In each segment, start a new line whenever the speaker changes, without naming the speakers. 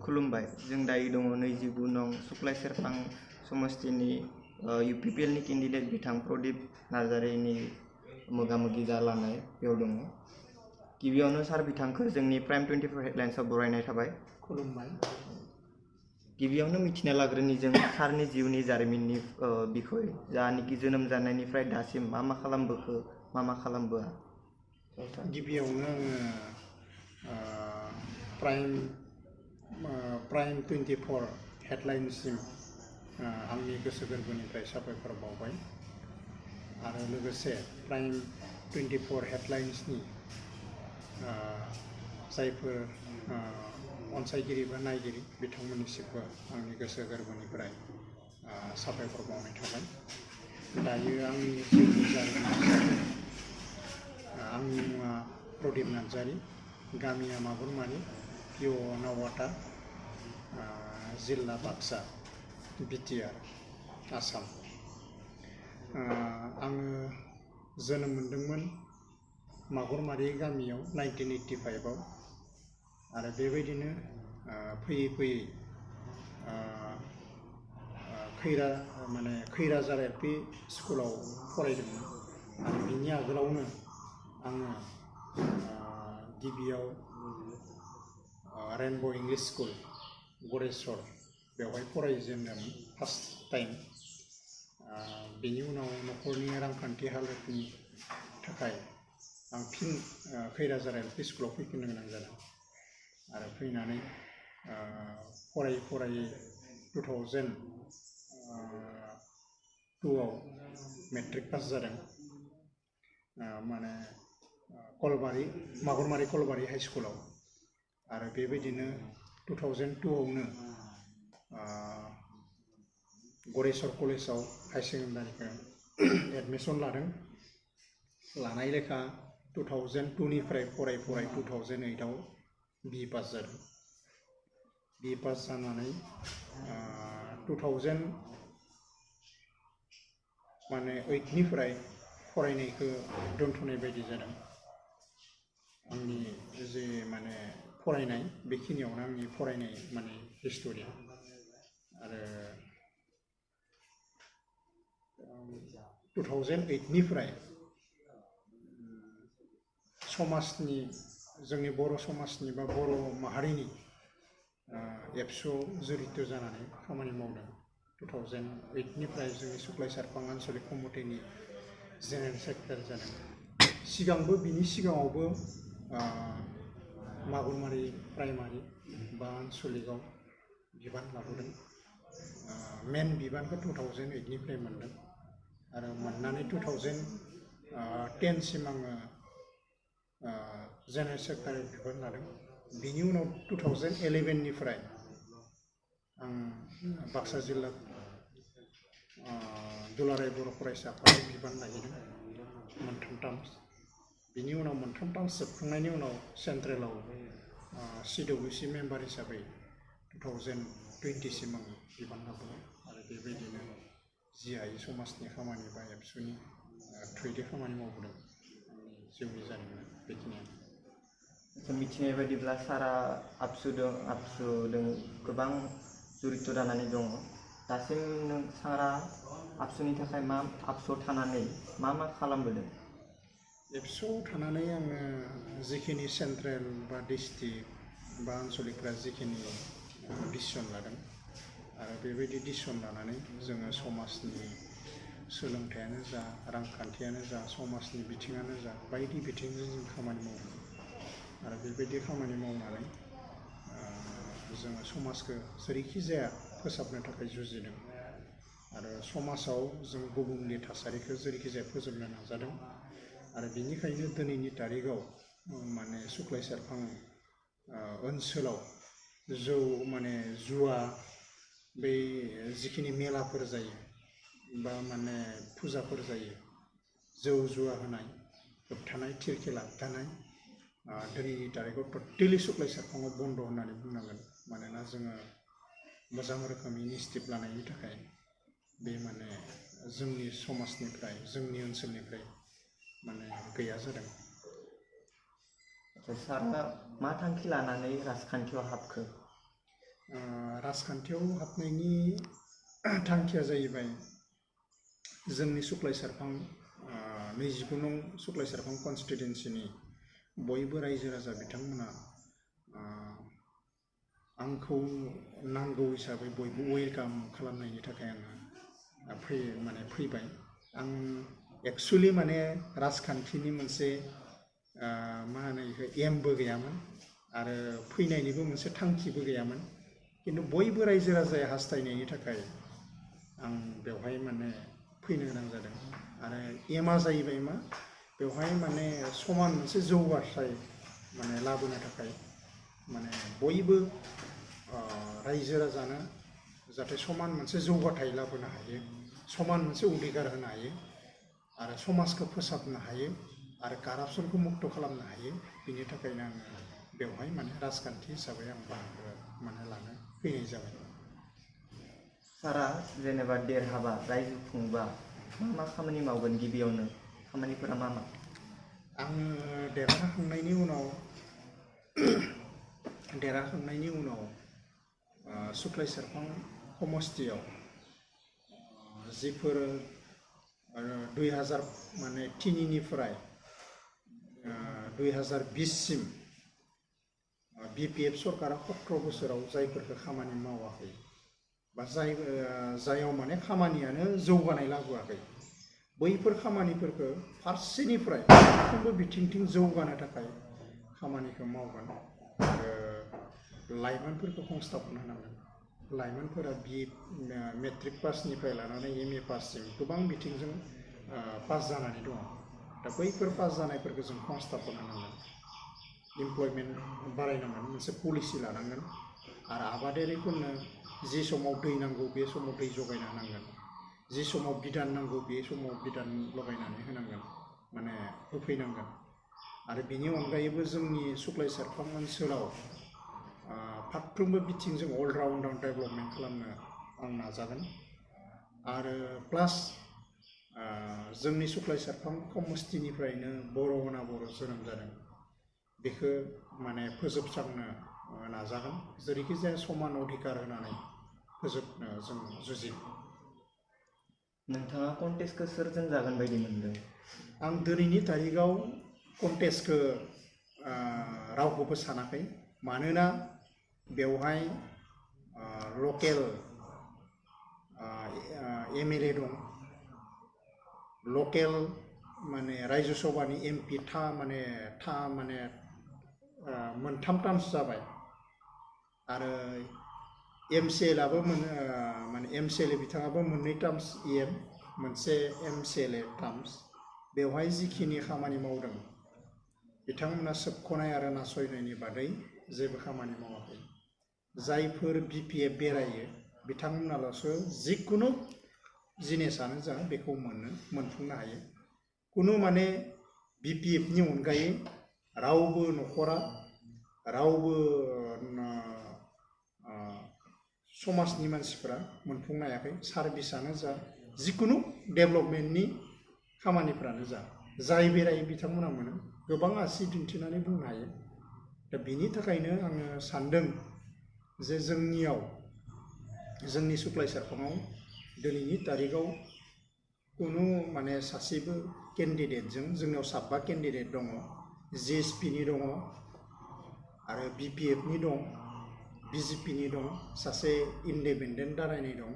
खुलुमबाय जों दायो दङ 29 नं सुक्लाय सेरफां समस्तिनि UPPL नि केन्डिडेट बिथां प्रदीप नार्जारिनि मोगा-मोगि जालांनाय बेयाव दङ। गिबियावनो सार बिथांखौ जोंनि प्राइम 24 हेडलाइन्सआव बरायनाय थाबाय।
खुलुमबाय।
गिबियावनो मिथिना लाग्रोनि जों सारनि जिउनि जारिमिननि बिखय जानिखि जोनोम जानायनिफ्राय दासिम मा खालामबोखो मा खालामबोआ।
गिबियावनो आङो प्राइम 24 हेडलाइनसिम आंनि गोसो गोरबोनिफ्राय साबायखर बावबाय आरो लोगोसे प्राइम 24 हेडलाइन्सनि जायफोर अनसायगिरि बा नायगिरि बिथांमोननिसिमबो आंनि गोसो गोरबोनिफ्राय साबायखर बावनाय थाबाय। दायो आंनि जिउनि जारिमिन हिसाबै आंनि मुङा प्रदीप नार्जारि, गामिया मागुरमारि, पिअ नावाटा, जिल्ला बाक्सा, बिटिआर, आसाम। आङो जोनोम मोनदोंमोन मागुरमारि गामियाव 1985आव आरो बेबायदिनो फैयै फैयै खैराजार LP स्कुलाव फरायदोंमोन आरो बिनि आगोलावनो आङो गिबियाव रेनब' इंलिश स्कुल गरेस्वर बेवहाय फरायजेनदोंमोन फार्स्ट टाइम। बेनि उनाव न'खरनि रांखान्थि हालोदनि थाखाय आं फिन खैराजार LP स्कुलाव फैफिननो गोनां जादों आरो फैनानै फरायै 2002आव मेट्रिक पास जादों। मागुरमारि कलबारि हाइ स्कुलाव आरो बेबायदिनो 2002आवनो गरेस्वर कलेजाव हाई सेकेन्डारिखौ एडमिसन लादों। लानाय लेखा 2002निफ्राय फराय 2008आव BE पास जादों। BE पास जानानै 2008निफ्राय फरायनायखौ दोनथ'नाय बायदि जादों। आंनि जे फरायनाय बेखिनियावनो आंनि फरायनाय हिस्ट'रिया आरो 2008निफ्राय समाजनि जोंनि बर' समाजनि बा बर' माहारिनि एबसुआव जड़ित जानानै खामानि मावदों। 2008निफ्राय जोंनि सुक्लाय सेरफां आन्सलिक कमिटिनि जेनेरेल सेक्रेटारि जादों। बिनि सिगाङावबो मागुरमारि प्राइमारि बा आन्सलिकआव बिबान लाबोदों। मेन बिबानखौ 2008निफ्राय मोनदों आरो मोननानै 2010सिम आङो जेनेरेल सेक्रेटारि बिबान लादों। बिनि उनाव 2011निफ्राय आं बाक्सा जिल्ला दुलाराय बर' फरायसा आफादनि बिबान लाहैदों मोनथाम टार्म्स। बिनि उनाव मोनथाम टार्म्स जोबखांनायनि उनाव सेन्ट्रेलाव CWC मेम्बार हिसाबै 2020सिम आं बिबान लाबोदों आरो बेबायदिनो जि हायो समाजनि खामानि बा एबसुनि थ्रुयै खामानि मावबोदों। आंनि जिउनि जारिमिना बेखिनियानो।
मिथिनाय बायदिब्ला सारा आबसुदों गोबां जड़ित जानानै दङ। दासिम नों सारा आबसुनि थाखाय आबसुआव थानानै मा खालामबोदों?
एबसुआव थानानै आङो जिखिनि सेन्ट्रेल बा डिस्ट्रिक्ट बा आन्सलिकफ्रा जिखिनि डिसिसन लादों आरो बेबायदि डिसिसन लानानै जोङो समाजनि सोलोंथायानो जा, रांखान्थियानो जा, समाजनि बिथिङानो जा, बायदि बिथिंजों जों खामानि मावदों आरो बेबायदि खामानि मावनानै जोङो समाजखौ जेरैखि जाया फोसाबनो थाखाय जुजिदों आरो समाजाव जों गुबुंले थासारिखौ जेरैखि जाया फोजोबनो नाजादों आरो बेनिखायनो दिनैनि तारिखआव सुक्लाय सेरफां ओनसोलाव जुवा बै जिखिनि मेलाफोर जायो बा फुजाफोर जायो, जौ जुवा होनाय होबथानाय, थिरखेला होबथानाय दिनैनि तारिखआव टटेलि सुक्लाय सेरफाङाव बन्द' होननानै बुंनांगोन। मानोना जोङो मोजां रोखोमनि इनिसिएटिभ लानायनि थाखाय बे जोंनि समाजनिफ्राय जोंनि ओनसोलनिफ्राय गैया जादों।
सारा मा थांखि लानानै राजखान्थियाव हाबखो?
राजखान्थियाव हाबनायनि थांखिया जाहैबाय जोंनि सुक्लाय सेरफां 29 नं सुक्लाय सेरफां कनस्टिटुवेन्सिनि बयबो रायजो राजा बिथांमोना आंखौ नांगौ हिसाबै बयबो वेलकाम खालामनायनि थाखाय आङो फैबाय। आं एक्सुवेलि माने राजखान्थिनि मोनसे मा होनो बेखौ एमबो गैयामोन आरो फैनायनिबो मोनसे थांखिबो गैयामोन, खिन्थु बयबो रायजो राजाया हास्थायनायनि थाखाय आं बेवहाय माने फैनो गोनां जादों। आरो एमआ जाहैबाय मा, बेवहाय माने समान मोनसे जौगाथाय माने लाबोनो थाखाय माने बयबो रायजो राजानो जाहाथे समान मोनसे जौगाथाय लाबोनो हायो, समान मोनसे अधिकार होनो हायो आरो समाजखौ फोसाबनो हायो आरो कारापसनखौ मुक्त खालामनो हायो। बिनि थाखायनो आङो बेवहाय माने राजखान्थि हिसाबै आं बाहागो माने लानो फैनाय जाबाय।
सारा जेनेबा देरहाबा रायजो खुंबा मा खामानि मावगोन? गिबियावनो खामानिफोरा मा?
आङो देरहाखांनायनि उनाव सुक्लाय सेरफां समस्तियाव जिफोर 2003निफ्राय 2020 सिम BPF सरकारा 17 बोसोराव जायफोरखौ खामानि मावाखै बा जायाव माने खामानियानो जौगानाय लाबोआखै, बैफोर खामानिफोरखौ फारसेनिफ्राय फारफ्रोमबो बिथिंथिं जौगानो थाखाय खामानिखौ मावगोन। आरो लाइमोनफोरखौ संस्थापन होनांगोन। लाइमोनफोरा मेट्रिक पासनिफ्राय लानानै MA पाससिम गोबां बिथिंजों पास जानानै दङ। दा बैफोर पास जानायफोरखौ जों संस्थापन होनांगोन, इमप्लयमेन्ट बारायनांगोन, मोनसे पलिसि लानांगोन। आरो आबादारिफोरनो जि समाव दै नांगौ बे समाव दै जगायना होनांगोन, जि समाव बिधान नांगौ बे समाव बिधान लगायनानै होनांगोन, माने होफैनांगोन। आरो बेनि अनगायैबो जोंनि सुक्लाय सेरफां ओनसोलाव फारफ्रोमबो बिथिंजों अलराउन्डार डेभेलपमेन्ट खालामनो आं नाजागोन। आरो प्लास जोंनि सुक्लाय सेरफां समस्तिनिफ्रायनो बर' होना बर' जोनोम जादों, बेखौ माने फोजोबस्रांनो नाजागोन। जेरैखि जाया समान अधिकार होनानै फोजोबनो जों जुजिगोन।
नोंथाङा कन्टेस्टखौ सोरजों जागोन बायदि मोनदों?
आं दिनैनि तारिखाव कन्टेस्टखौ रावखौबो सानाखै, मानोना बेवहाय लकेल MLA दं, लकेल माने रायजो सभानि MP मोनथाम टार्म्स जाबाय आरो MCLआबो माने MCLA बिथाङाबो मोननै टार्म्स EM, मोनसे MCLA टार्म्स। बेवहाय जिखिनि खामानि मावदों बिथांमोना सोबख'नाय आरो नासयनायनि बादै जेबो खामानि मावाखै। जायफोर BPF बेरायो बिथांमोनाल'सो जिखुनु जिनिसानो जा बेखौ मोनफुंनो हायो। कुनु माने BPFनि अनगायै रावबो न'खरा, रावबो समाजनि मानसिफोरा मोनफुंनो हायाखै। सार्भिसानो जा, जिखुनु डेभेलपमेन्टनि खामानिफ्रानो जा, जाय बेरायो बिथांमोना मोनो। गोबां आसि दिन्थिनानै बुंनो हायो। दा बेनि थाखायनो आङो सान्दों जे जोंनि सुक्लाय सेरफाङाव दिनैनि तारिखाव कुनु माने सासेबो केन्डिडेटजों, जोंनाव 7 केन्डिडेट दङ, GSPनि दङ आरो BPFनि दं, BJPनि दं, सासे इन्डिपेन्डेन्ट दारायनाय दं,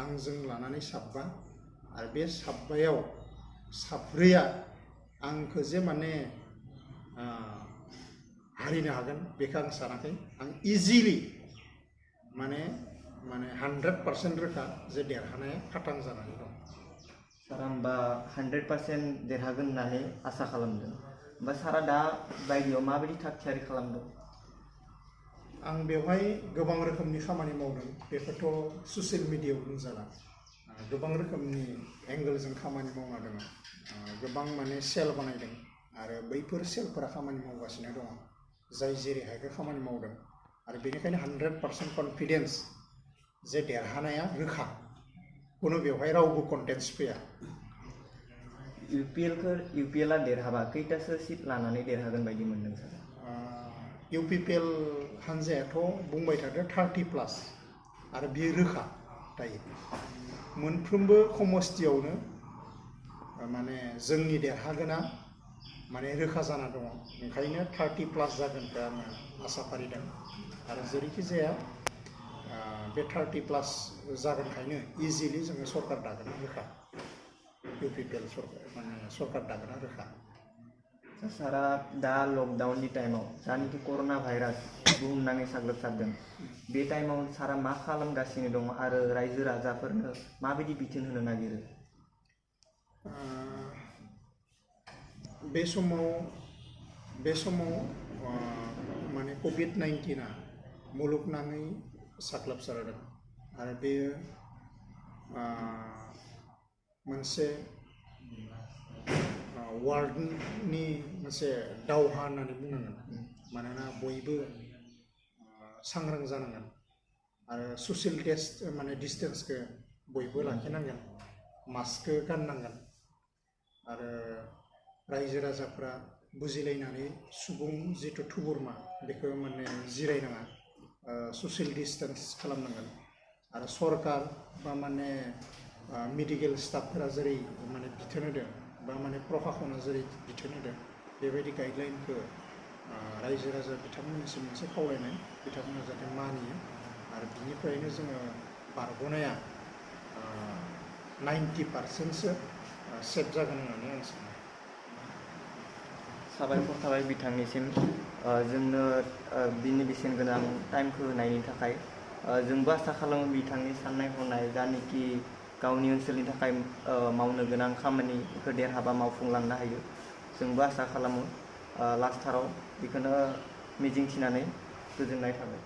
आंजों लानानै 7। आरो बे 7याव 4या आंखौ जे माने हारिनो हागोन बेखौ आं सानाखै। आं इजिलि माने 100% रोखा जे देरहानाया खाथां जानानै दं।
सारा होमबा 100% देरहागोन होननानै आसा खालामदों। होमबा सारा दा बायदियाव माबायदि थाग थियारि खालामदों?
आं बेवहाय गोबां रोखोमनि खामानि मावदों, बेफोरथ' ससियेल मिडियायाव बुंजाला। गोबां रोखोमनि एंगोलजों खामानि मावना दङ, गोबां माने सेल बानायदों आरो बैफोर सेलफोरा खामानि मावगासिनो दङ, जाय जेरै हायखौ खामानि मावदों। आरो बेनिखायनो 100% कनफिडेन्स जे देरहानाया रोखा, कुनु बेवहाय रावबो कन्टेन्स फैया।
UPLआ देरहाबा खैथासो सिट लानानै देरहागोन बायदि मोनदों सार?
इउपिपिएल हान्जायाथ' बुंबाय थादो 30+ आरो बियो रोखा दायो मोनफ्रोमबो समस्थियावनो माने जोंनि देरहागोना माने रोखा जाना दङ ओंखायनो 30+ जागोनखौ आङो आसा फारिदों आरो जेरैखि जाया बे 30+ जागोनखायनो इजिलि जोङो सरकार दागोना रोखा इउपिपिएल सरकार माने सरकार दागोना रोखा
सारा दा लकडाउननि टाइमाव जानिखि कर'ना भाइरास बुहुमनाङै साग्लोबसारदों बे टाइमाव सारा मा खालामगासिनो दङ आरो रायजो राजाफोरनो माबायदि बिथोन होनो नागिरो
बे समाव माने COVID-19 मुलुगनाङै साग्लोबसारदों आरो बेयो मोनसे वर्ल्डनि मोनसे दावहा होननानै बुंनांगोन मानोना बयबो सांग्रां जानांगोन आरो ससियेल माने डिस्टेन्सखौ बयबो लाखिनांगोन मास्कखौ गाननांगोन आरो रायजो राजाफ्रा बुजिलायनानै सुबुं जिथु थुबुरमा बेखौ माने जिरायनाङा ससियेल डिस्टेन्स खालामनांगोन आरो सरकार बा माने मेडिकेल स्टाफफोरा जेरै माने बिथोन होदों बा माने प्रशासना जेरै बिथोन होदों बेबायदि गाइडलाइनखौ रायजो राजा बिथांमोननिसिम मोनसे खावलायनाय बिथांमोना जाहाथे मानियो आरो बिनिफ्रायनो जोङो बारग'नाया 90%सो सेफ जागोन होननानै आं सानो
साबायखर थाबाय बिथांनिसिम जोंनो बिनि बेसेन गोनां टाइमखौ होनायनि थाखाय जोंबो आसा खालामो बिथांनि साननाय हनाय जानिखि गावनि ओनसोलनि थाखाय मावनो गोनां खामानिखौ देरहाबा मावफुंलांनो हायो जोंबो आसा खालामो लास्टथाराव बेखौनो मिजिंथिनानै गोजोननाय थाबाय